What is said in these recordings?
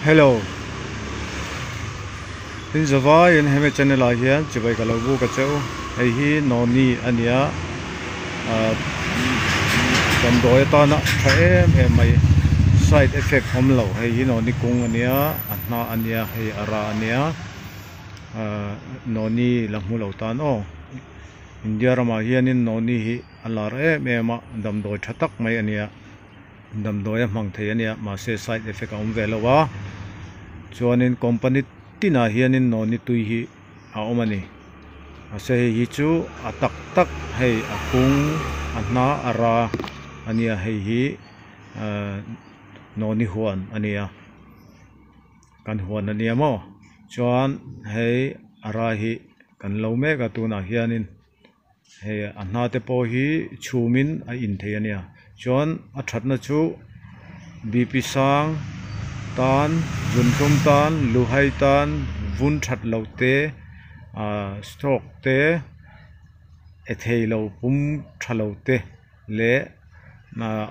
Hello. In zavai in hemi channel ah hian chibai ka lo buk a che u. Hei hi Noni a nia. Ahh damdawi atana tha em em mai side effect awm lo. Hei hi Noni kung a nia, a hnah a nia, hei a rah a nia. Ahh Noni la hmu lo tan aw. India ramah hianin Noni hi a lar em em a, damdawi tha tak mai a nia. Damdawi a hmang thei a nia mahse side effect a awm ve lo a chuanin company tinah hianin noni tui hi a awm a ni mahse hei hi chu a tak tak hei a kung a hna a ra a nia hei hi ahh noni huan a nia kan huan a nia maw chuan hei a ra hi kan lo mek a tunah hianin. Hei a hna te pawh hi chhumin a in thei a nia chuan a thatna chu bp sang tan zunhlum tan luhai tan vun that loh te ahh stroke te e thei lo pum tha lo te leh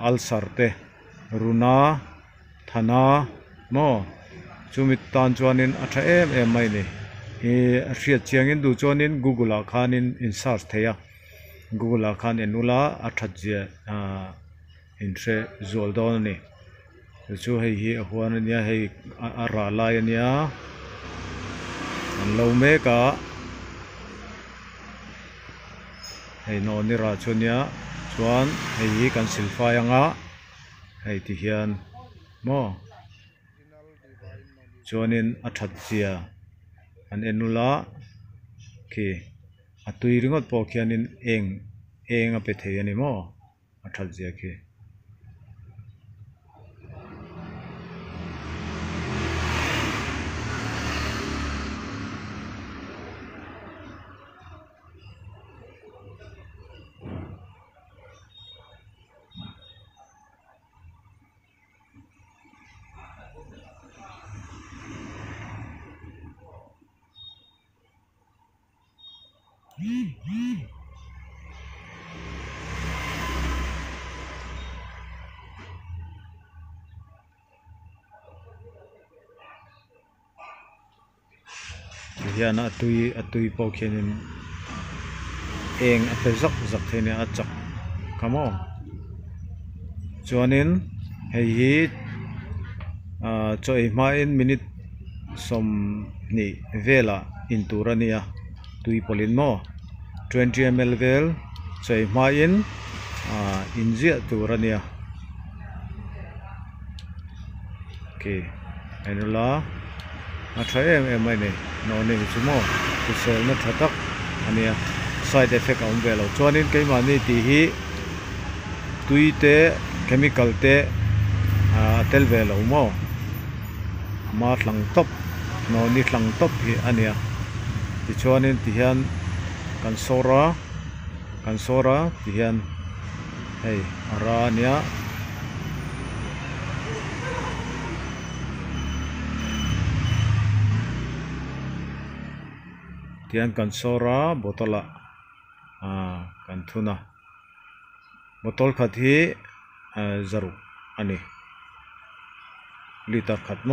ulcer te runa. Thana maw chumi tan chuanin a tha em em mai a ni ih a hriat chiangin duh chuanin google ah khanin in search thei a google ah khan en ula a that zia ahh in hre zual dawn a ni chu chu hei hi a huan a nia hei a rah lai a nia an lo mek a hei nawni rah chu a nia chuan hei hi kan silfai anga. Hei ti hian maw chuanin a that zia an en ula khi a tui ringawt pawh khianin eng eng a pe thei a ni maw a that zia khi. Tihian a tui a tui pawh khianin eng a pe zak zak thei a nia a chak kha maw chuanin hei hi ahh chaw ei hmain minute 20 velah intur a nia tui pawlhin maw 20ml vel chaw ei hmain ahh inziah tur a nia. Khi en ula a tha em em mai a ni nawhni hi chu maw hriselna tha tak a nia side effect a awm ve lo chuanin keimahni tih hi tui te chemical te ah a tel ve lo maw ama hlang tawp nawhni hlang tawp hi a nia tichuanin tihian kan sawr a kan sawr a tihian hei a ra a nia. Tihian kan sawr a bottle ah aaa kan thun a bottle khat hi zaruk a ni liter khat maw.